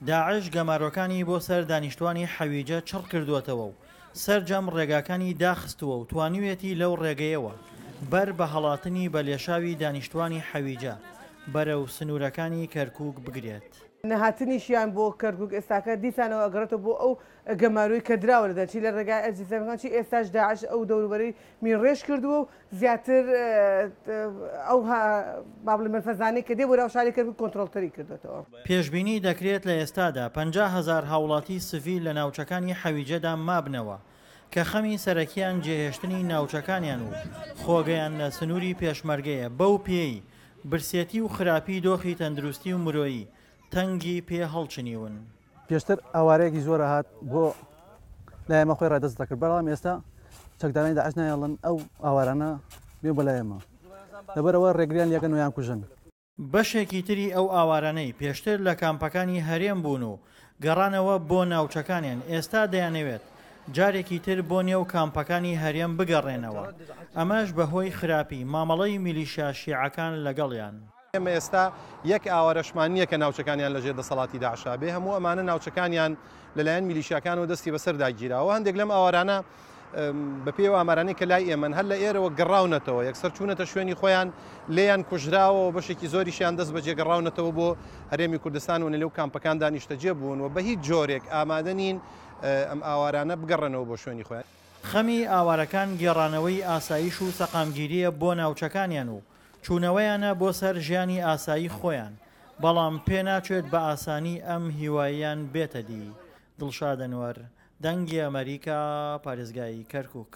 داعش گەمارۆکانی بۆ سەر دانیشتوانی حەویجە چڕ کردووەتەوە و سەرجەم ڕێگاکانی داخستووە و توانیویەتی لەو ڕێگەیەوە بەر بە هەڵاتنی بە لێشاوی دانیشتوانی حەویجە بەرەو سنوورەکانی کەرکووک بگرێت. نەهاتنیشیان بۆ کەرکوک ئێستاکە دیسانەوە ئەگەڕێتەوە بۆ ئەو گەمارۆی کە دراوە لە چی لە ڕێگای ئەزیزەکان چی ئێستاش داعش ئەو دەوروبەرەی مینڕێژ کردووە و زیاتر ئەو با بڵێین مەنفەزانەی کە دێ بۆ ناو شاری کەرکوک کۆنترۆڵتری کردۆتەوە. پێشبینی دەکرێت لە ئێستادا 50,000 هاوڵاتی سڤیل لە ناوچەکانی حەویجەدا مابنەوە کە خەمی سەرەکیان جێهێشتنی ناوچەکانیان و خۆگەیاندنە سنووری پێشمەرگەیە بەو پێیەی برسێتی و خراپی دۆخی تەندروستی و مرۆیی تەنگی پێ هەڵچنیون. پێشتر ئاوارەیەکی زۆر ئەهات بۆ لای ئێمە خۆی ڕادەست دەکرد بەڵام ئێستا چەکدارانی داعش نایەڵن ئەو ئاوارانە بێن بۆ لای ئێمە لەبەرئەوە ڕێگریان لێکەن و یان کوژن. بەشێکی تری ئەو ئاوارانەی پێشتر لە کامپەکانی هەرێم بوون و گەڕانەوە بۆ ناوچەکانیان ئێستا دەیانەوێت جارێکی تر بۆ نێو کامپەکانی هەرێم بگەڕێنەوە، ئەمەش بەهۆی خراپی مامەڵەی میلیشیا شیعەکان لەگەڵیان. ئێمە ئێستا یەک ئاوارەشمان نییە کە ناوچەکانیان لەژێر دەسەڵاتی داعشا بێ، هەموو ئەمانە ناوچەکانیان لەلایەن میلیشیاکانەوە دەستی بەسەردا گیراوە، هەندێک لەم ئاوارانە بەپێی ئەو ئامارانەی کە لای ئێمەن هەر لە ئێرەوە گەڕاونەتەوە، یەکسەر چوونەتە شوێنی خۆیان لێیان کوژراوە و بەشێکی زۆریشیان دەست بەجێ گەڕاونەتەوە بۆ هەرێمی کوردستان و لەو کامپەکاندا نیشتەجێ بوون و بە هیچ جۆرێک ئامادە نین ئەم ئاوارانە بگەڕێنەوە بۆ شوێنی خۆیان. خەمی ئاوارەکان گێڕانەوەی ئاسایش و سەقامگیرییە بۆ ناوچەکانیان و چوونەوەیانە بۆ سەر ژیانی ئاسایی خۆیان، بەڵام پێناچێت بە ئاسانی ئەم هیوایەیان بێتە دی. دڵشاد ئەنوەر، دەنگی ئەمەریکا، پارێزگای کەرکوک.